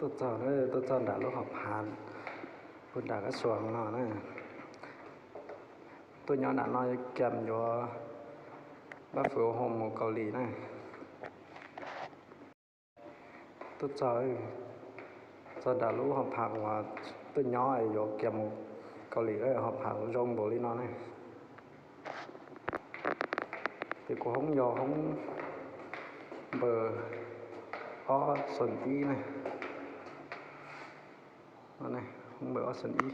ໂຕເຈົ້າເດີ ໂຕເຈົ້າດາວລູກຫອບພານ ບຸນດາກະຊວງເນາະນະ. ໂຕຍໍ້ດານ້ອຍແກມຢູ່ ບ້ານເຝີໂຮມໝູເກົາຫຼີນະ. ໂຕເຈົ້າເອີຍ ເຈົ້າດາວລູກຫອບພານວ່າ ໂຕຍໍ້ອາຍຸແກມໝູເກົາຫຼີເອີຍ ຫອບພານຊົງໂບລີເນາະນະ. ເປັນກວາງຢໍ່ຂອງເບີອໍສົນອີນະ ອັນນີ້ຂອງເບີອໍສົນອີ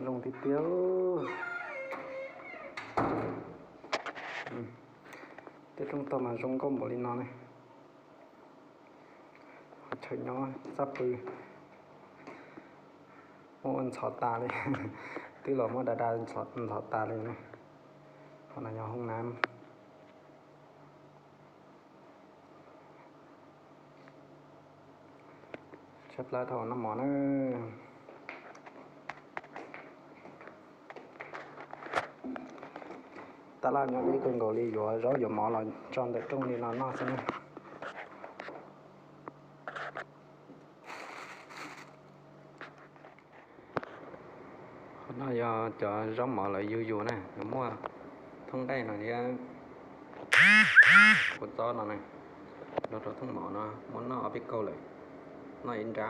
ລົງຕິດຕຽວ ອືມ ແຕ່ຕົງຕໍ່ມາຊົງກໍບໍ່ລີເນາະນະ. ເຊີຍອດສັບປື ໂອ້ ອັນຊອດຕາເລີຍ ຕື້ຫຼໍ່ມາດາດາ ອັນຊອດ ອັນຊອດຕາເລີຍນະ. ເຮົານະ ຢູ່ຫ້ອງນ້ຳ ແຊບຫຼາຍເທົ່ານ້ຳໝໍເນີ. ຕະຫຼາດຍອດນິຍົມເກົາຫຼີຢູ່ ເຈົ້າຢູ່ມໍລາວ ຈອນແຕ່ຕົງນີ້ນອນມາຊະນີ້. ເຮົານະ ຢາຈະຈຳມາລາຍຢູ່ຢູ່ນະ ຢ່າມົວ ທັງໄດ້ນະ ດຽວ ກົດຈອນນະ ລົດທັງໝໍນະ ມົນນະ ເອົາໄປເກົາເລີຍ ນະ ອິນດາ.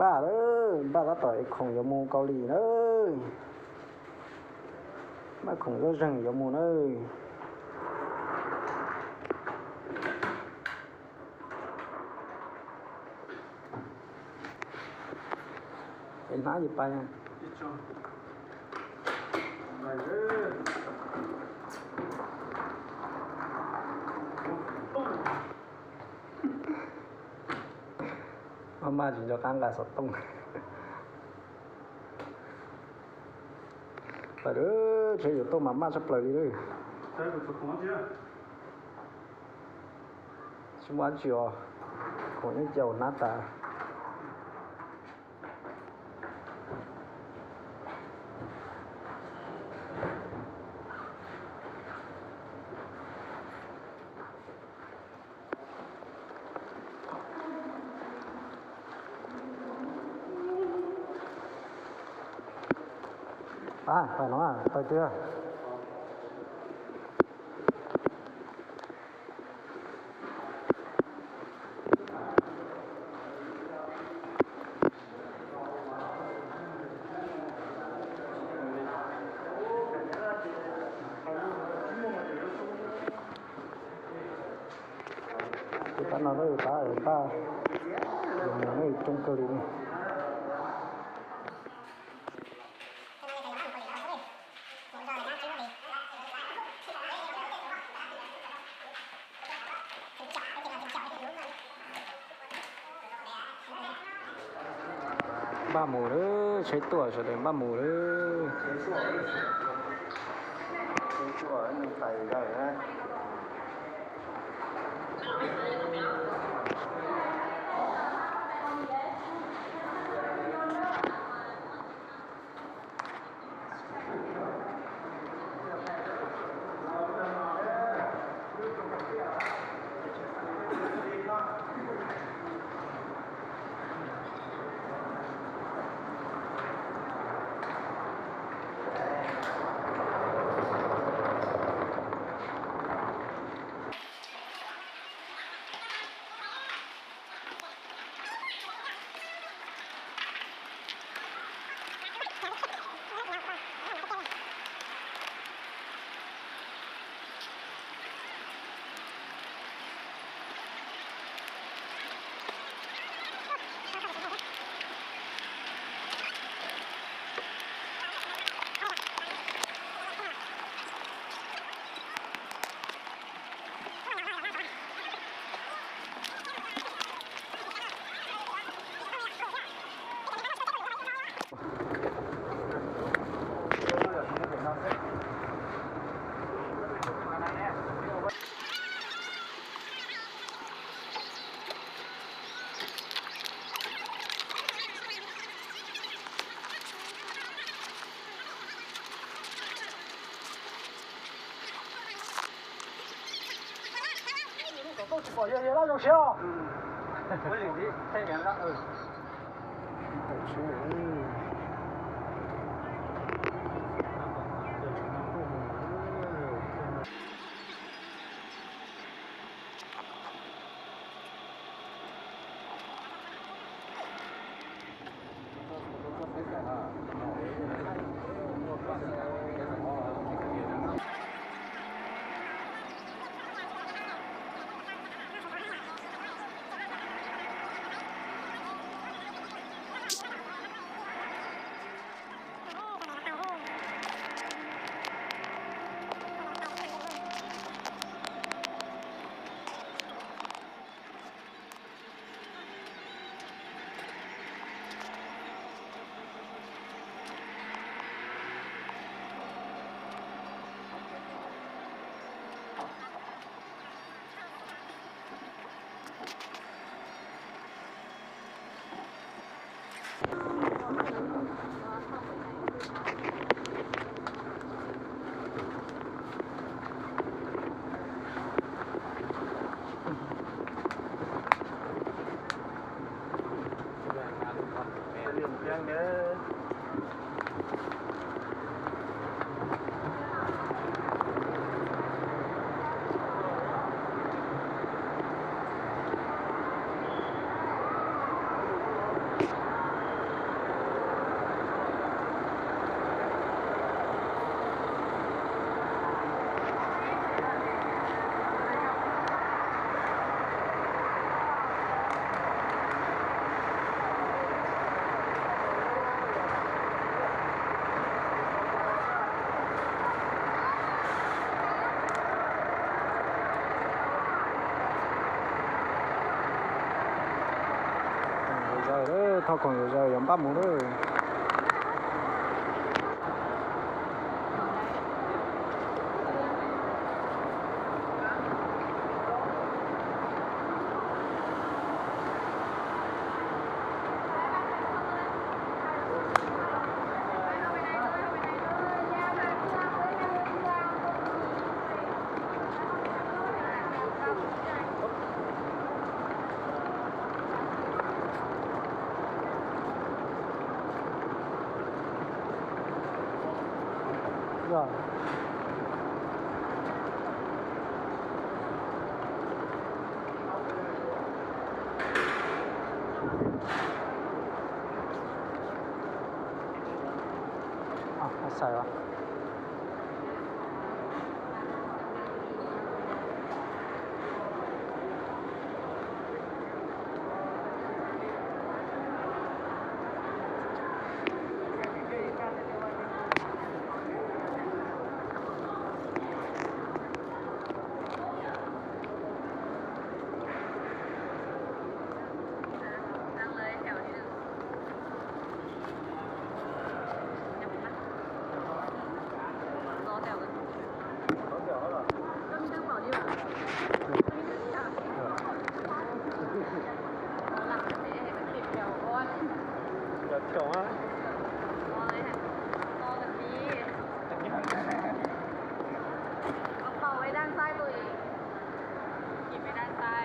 ບ້າເດີ ບ້າຕາຕໍ່ຍຂອງຢາໝູເກົາຫຼີເດີ ບ້າຂອງເຈົ້າເຊິ່ງຢາໝູເດີ. ເຫັນມາຢູ່ໄປ ມາ ມາ ຈະກາງກາສະຕົງ ໄປເດີ ເທຢູ່ໂຕມາ ມາສະເປີເດີ. ສະຫວັນຊິອອກ ຂອງຍັງຈຽວໜ້າຕາ. ໄປ ໄປເນາະ ໄປເທື່ອ. ເປັນຕາໜ່າຍເດີ ຕາເອີຍ ຕາ ເປັນໜ່າຍເດີ ຈົງກະລິນ. ບ້າໝູເດີ ໃຊ້ຕົວສະເດີ ບ້າໝູເດີ ໃຊ້ຕົວມັນໄປໄດ້ນະ. ເ都是保爷爷那种笑。嗯。我领的太远了，嗯。ເຈົ້າເດີ ເທົ່າຂອງເຈົ້າ ຢ່າປ້ຳໝູເດີ. ອ້າວ ໃສ່ວະ. ກະເປົາໄວ້ດ້ານຊ້າຍໂຕເອງ ເກັບໄວ້ດ້ານຊ້າຍ.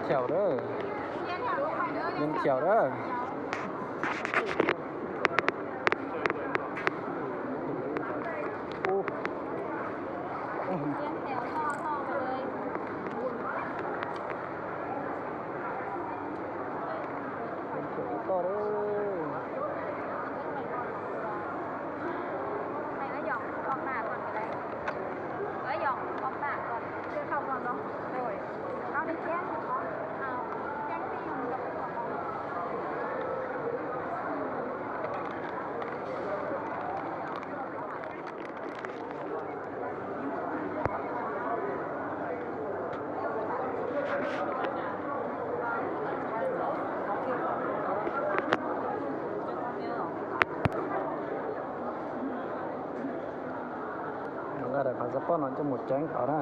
ແຖວເດີ ເປັນແຖວເດີ. ໂອ້ ຮຽງແຖວຕໍ່ໆກັນເລີຍ ເປັນແຖວຕໍ່ເດີ. ໃຫ້ອາຢອງອອກໜ້າກ່ອນກໍໄດ້ ອາຢອງອອກໜ້າກ່ອນ ເຊື່ອເຂົ້າກ່ອນເນາະ. ໂດຍ ເຮົາໄດ້ແຈ້ງເນາະ ເອົາ ແຈ້ງທີ່ຢູ່ກັບເຈົ້າຂອງ ມັນກໍໄດ້ພາສະປອດເນາະ ຈະໝົດແຈ້ງເຂົານະ.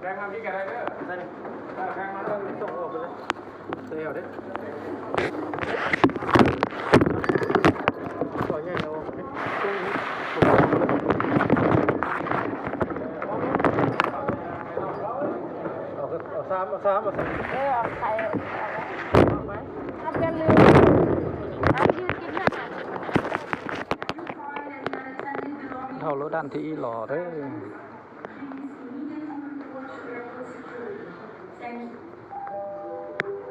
ແບງມາພີ້ກໍໄດ້ເດີ ໃສ່ນີ້ ເອີ ແບງມາເດີ ສົ່ງອອກໄປເລີຍ ໃສ່ເອົາເດີ ເອົາໃຫຍ່ເອົາ ເອົາ ເອົາສາມ ເອົາສາມ ເອົາສາມ ເອີ ເອົາໄຂ່ ເອົາໄປ ເອົາຈະລືມ ເອົາຢືນກິນເຮືອນ ເທົ່າໂລດານທີ່ອີ່ຫຼໍເດີ.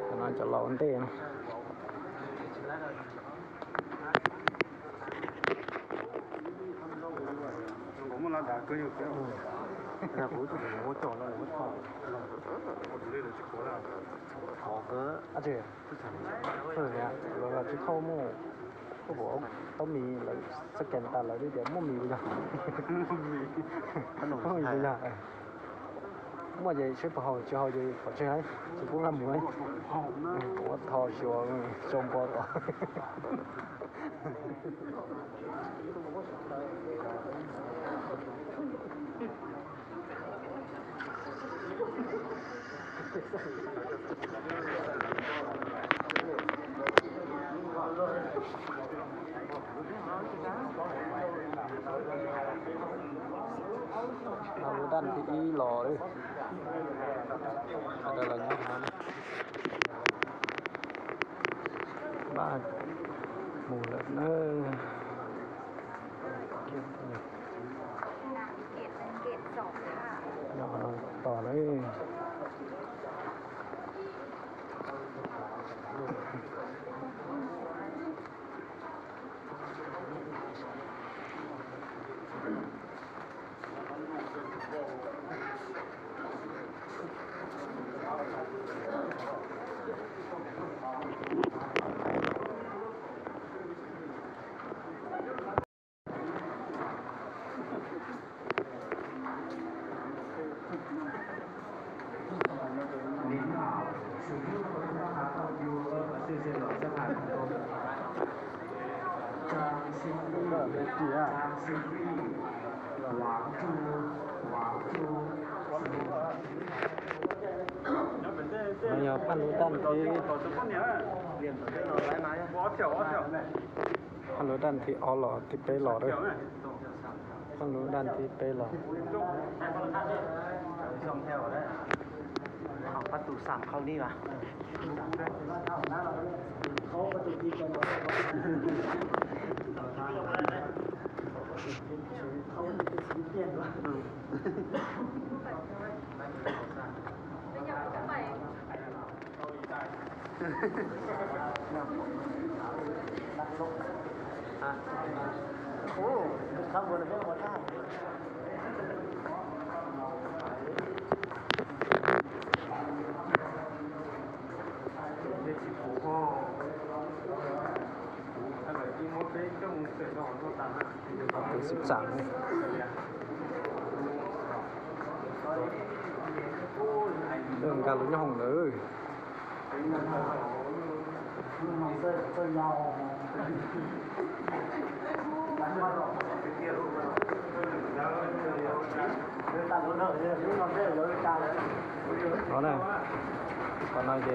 ກຳລັງຈະເລົ່າອັນເດເນາະ ເອີ ອາເຈ ເອີ ແບບວ່າຊິເຂົ້າໝູ່ ກໍບອກເອົາມີ ແລ້ວສະແກນຕາມລາວເດີ ບໍ່ມີບໍ່ຢາກ ບໍ່ມີ ບໍ່ມີບໍ່ຢາກ ເອີ ບໍ່ຢາກຊ່ວຍພວກເຮົາ ຊ່ວຍເຮົາຢູ່ ຂໍຊ່ວຍໃຫ້ ຊ່ວຍພວກລຳມວຍ ເອີ ວ່າທໍ່ຊິວ່າ ເອີ ຊົມບໍ່ກໍ ເອົາດັນທີ່ອີ່ຫຼໍເດີ ເອົາດັນລະຍະທາງ ບ້ານໝູ່ເລີດເນີ. ເກດໜຶ່ງ ເກດສອງ ເອົາຕໍ່ເລີຍ. ມາຍາວພັນໂລດັນທີ່ ພັນໂລດັນທີ່ອໍຫຼໍ່ ທີ່ເປຫຼໍ່ເດີ້. ທາງໂນ້ນດ້ານທີ່ໄປລະ ສອງແຖວເດ້. ເອົາປະຕູສາມເຂົ້ານີ້ຫວາ? ໂອ້ ຂ້າງບົນເປັນຫົວໜ້າ. ປະຕູສິບສາມນີ້ ເລື່ອງການລົດຍ້ອນເດີ້. ເອົານະ ຕອນນັ້ນເດ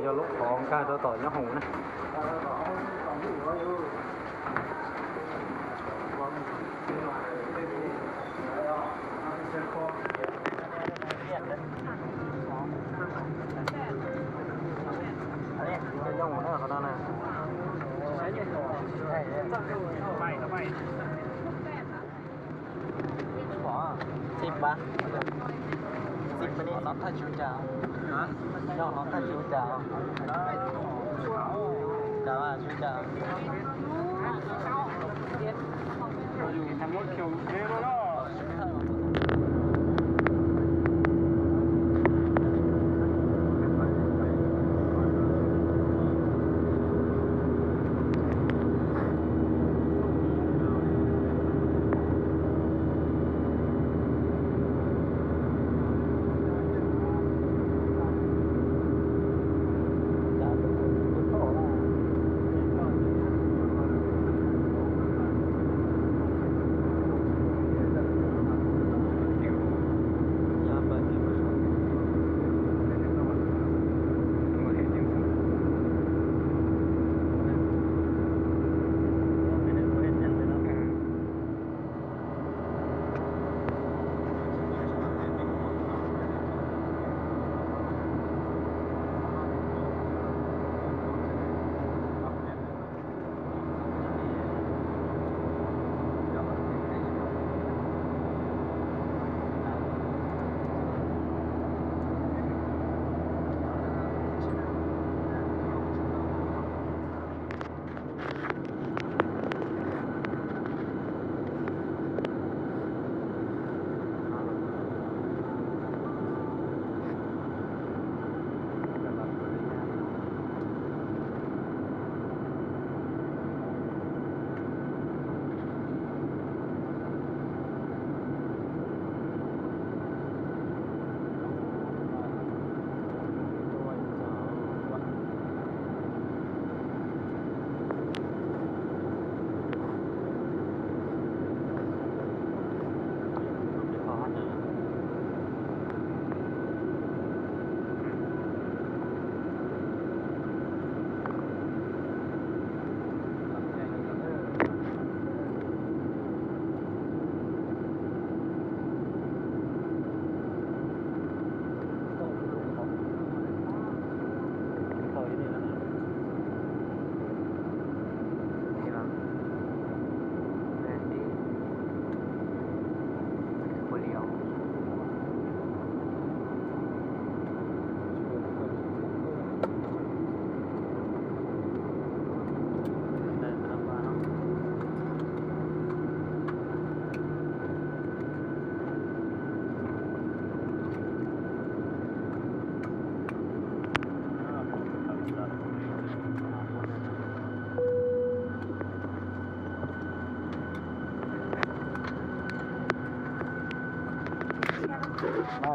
ຍາລົກຂອງການຕໍ່ໆ ຍາຫົງນະ. ສິບບາດ ສິບບາດນີ້ ນອນທ່າຊິວຈາວ ນອນທ່າຊິວຈາວ ກາວ່າຊິວຈາວ. ມາ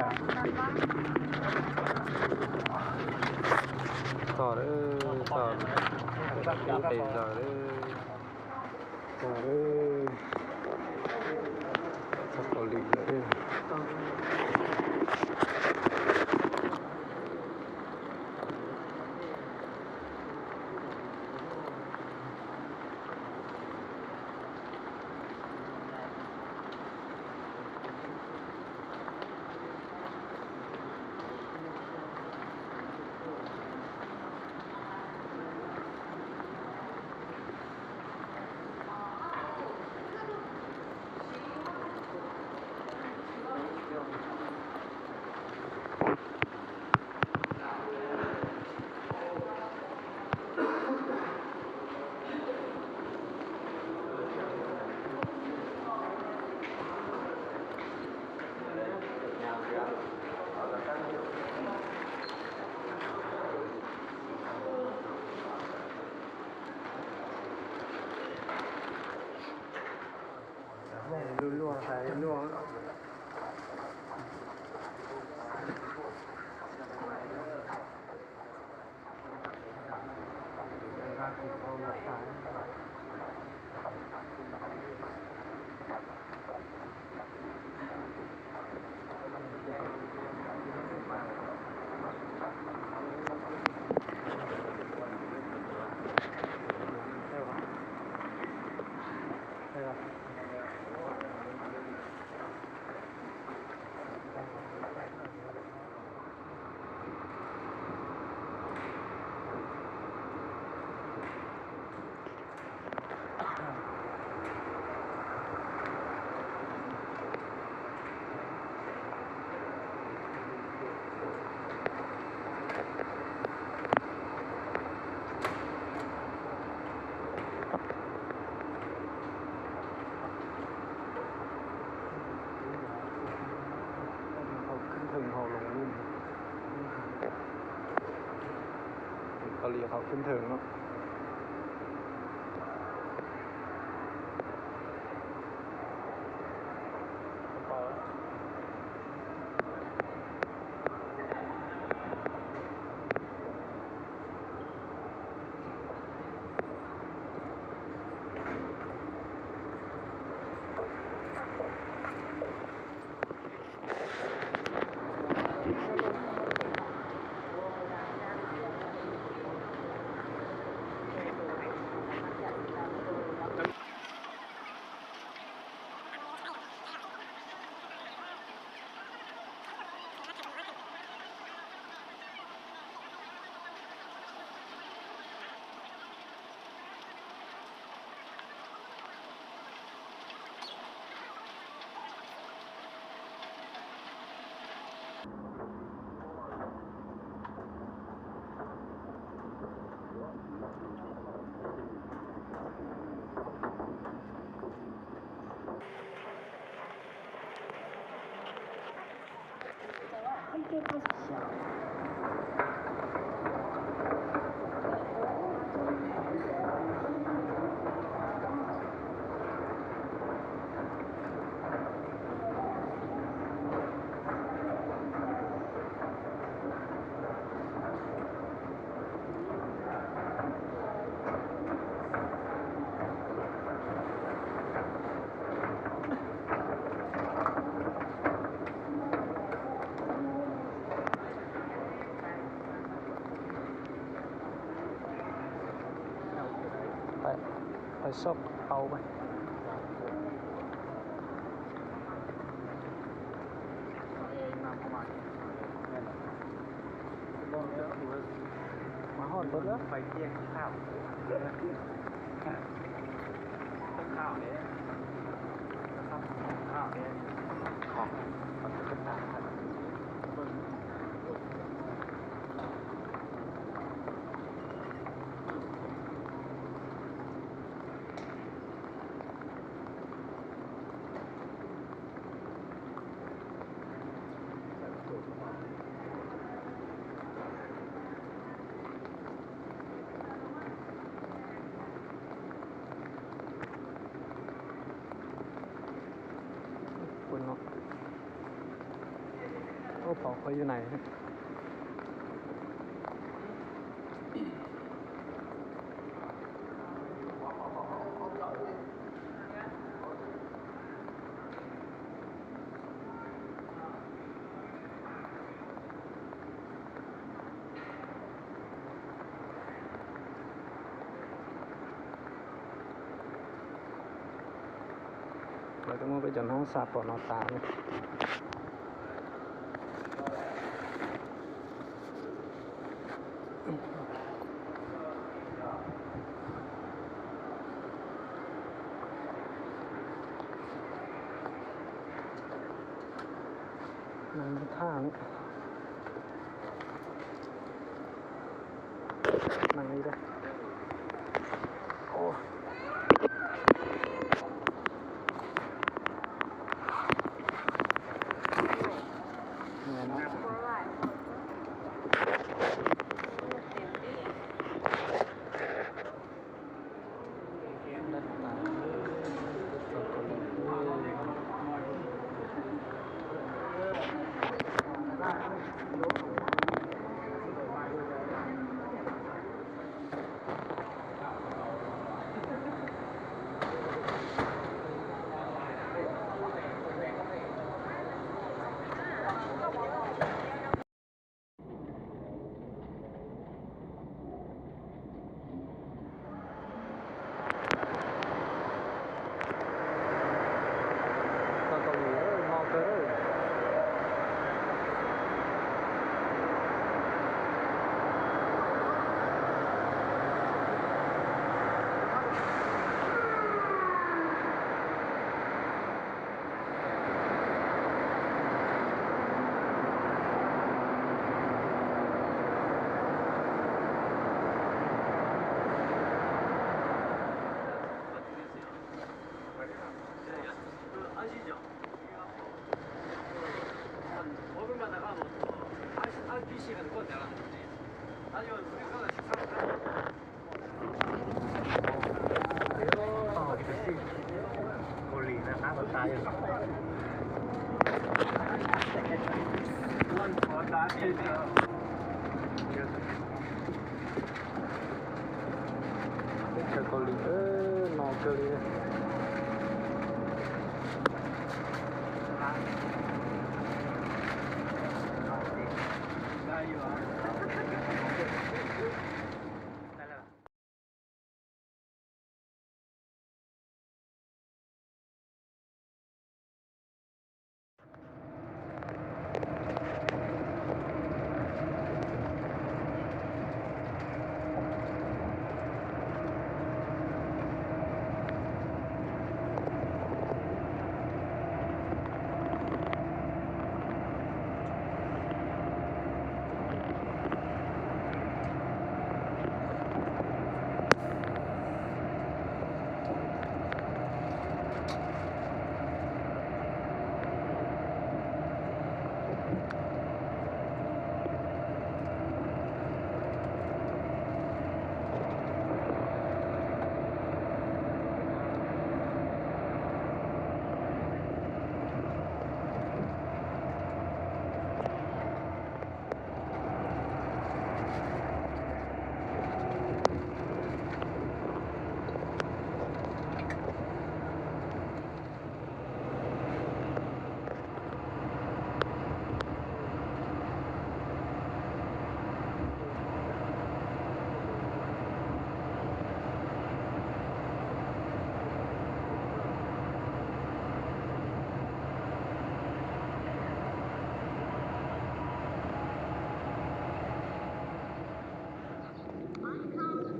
ຕໍ່ເດີ້. ສອນ ເປັນສອນເດີ ສອນເດີ ສອນເກົາຫຼີເດີ. ແມ່ນ ຫຼວງໆ ໃສ່ຫຼວງ. ເຂົາຂຶ້ນເທິງ ເຮົາລົງລຸ່ມ ເກົາຫຼີເຂົາຂຶ້ນເທິງເນາະ. ໄປ ໄປຊອກເປົາໄປ. ມາຮອດເບິດແລ້ວ ໄຟທ່ຽງຂາວ ຂາວເດ້ ຂາວເດ້ ຂອງ ຂອງ ຄົນເນາະ. ໂອ້ ເປົາຂ້ອຍຢູ່ໃນ. Tôi mua cái chọn không sạp của nó tám. Nằm thẳng. Nang ni dah. Oh. Chào cậu Linh, ơ, nó kêu đi.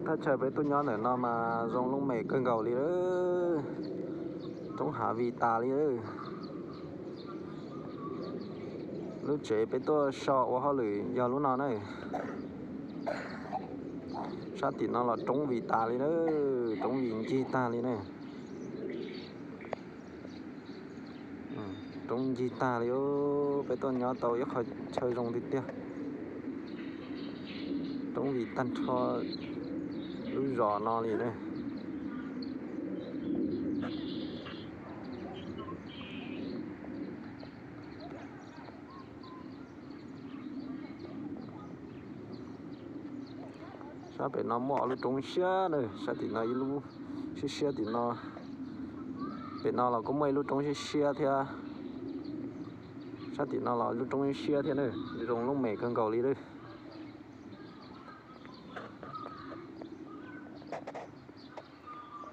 Thả chảy bé tôi nhớ nữa nó mà rông lông mẻ cơn gầu đi đó. Trống há vì tà đi đó. Lũ chế bé tôi so ua ho lử do lũ nó này. Sát thì nó là trống vì tà đi đó. Trống vì chi tà đi này. Ừm, trống gì ta đi ô, bé tôi nhớ tàu yếc khỏi chơi rông đi tiê. Trống vì tăn cho lũ giò no đi đây. Sá pê nó mỏ lũ trống sia nơ, sá tỉ nó y lũ sia sia tỉ nó. Pê nó là có mười lũ trống sia sia thiê. Sá tỉ nó là lũ trống sia sia thiê nơ, rông lông mẻ cơn gầu đi đây.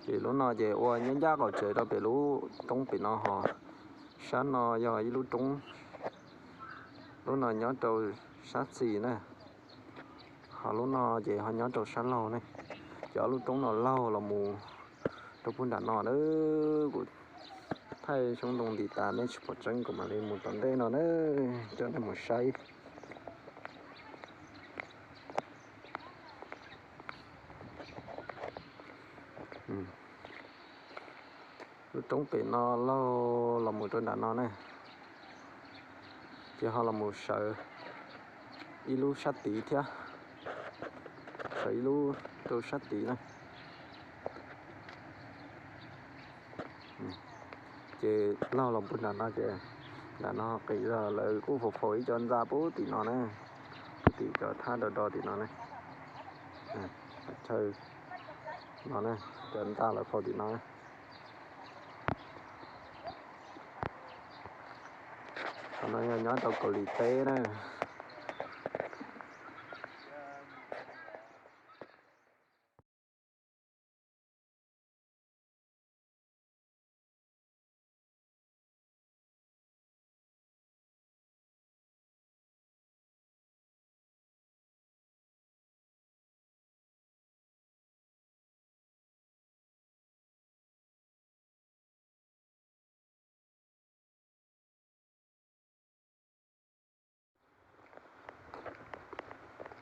Pê lub no ces ua nyob ncaj qaum tsev rau pem lub roob pem no ho, sab no yog ib lub roob, lub no nyob rau sab xis na, ho lub no ces ho nyob rau sab laug ne. Ces ob lub roob no laug los mus rau puag nram no na. Kuv thaij xyoob ntoo ntim tas nej tsis pom tseeb, kuv mam li mus tom ntej no na, coj nej mus saib. Lub roob pem no laug los mus rau nram no na, ces ho los mus sawv ib lub sab tid thiab, sawv ib lub rau sab tid na. Ces laug los puag nram no ces nram no qis zog lawv kuj faus faus ib co ntxa puag tim no na, puag tim cov thaj do do tim no na, chaw no na, cov ntxa lawv faus tim no. Qhov no yog nyob rau Kaus Lim teb na.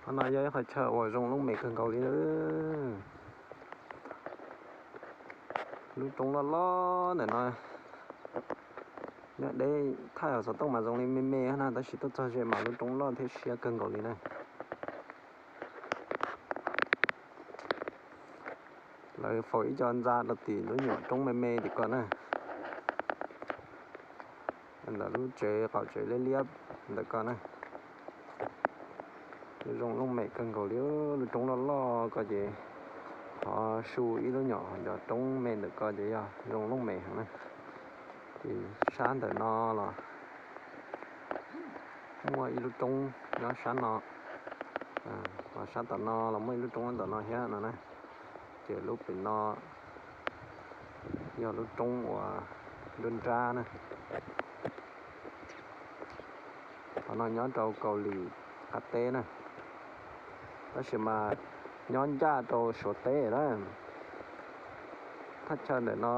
Qhov no yog ib qhov chaw uas zoo looj mem kawg nkaus li na. Lub roob loj loj ntawm no, nyob deb thaij xov tooj mas zoo li me me na, tab sis tuaj txog ze mas lub roob loj thiab siab kawg nkaus li na. Lawv faus ib co ntxa rau tim lub nyuam roob me me tim ko na, ntawm lub tsev qaum tsev liab liab ntawm ko na. Zoo looj mem kawg nkaus li, lub roob loj loj ko ces ho su ib lub nyuam cov roob me ntawm ko ces yog zoo looj mem heev na. Ces sab ntawm no los muaj ib lub roob nyob sab no, ho sab tom no los muaj ib lub roob tom no thiab no na. Ces lub pem no yog lub roob uas nruab nrab na. Qhov no nyob rau Kaus Lim qab teb na, tab sis mas nyob ncaj rau Suav teb na. Thaj chaw ntawm no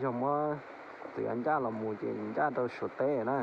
yog muab txiav ncaj los mus ces ncaj rau Suav teb na.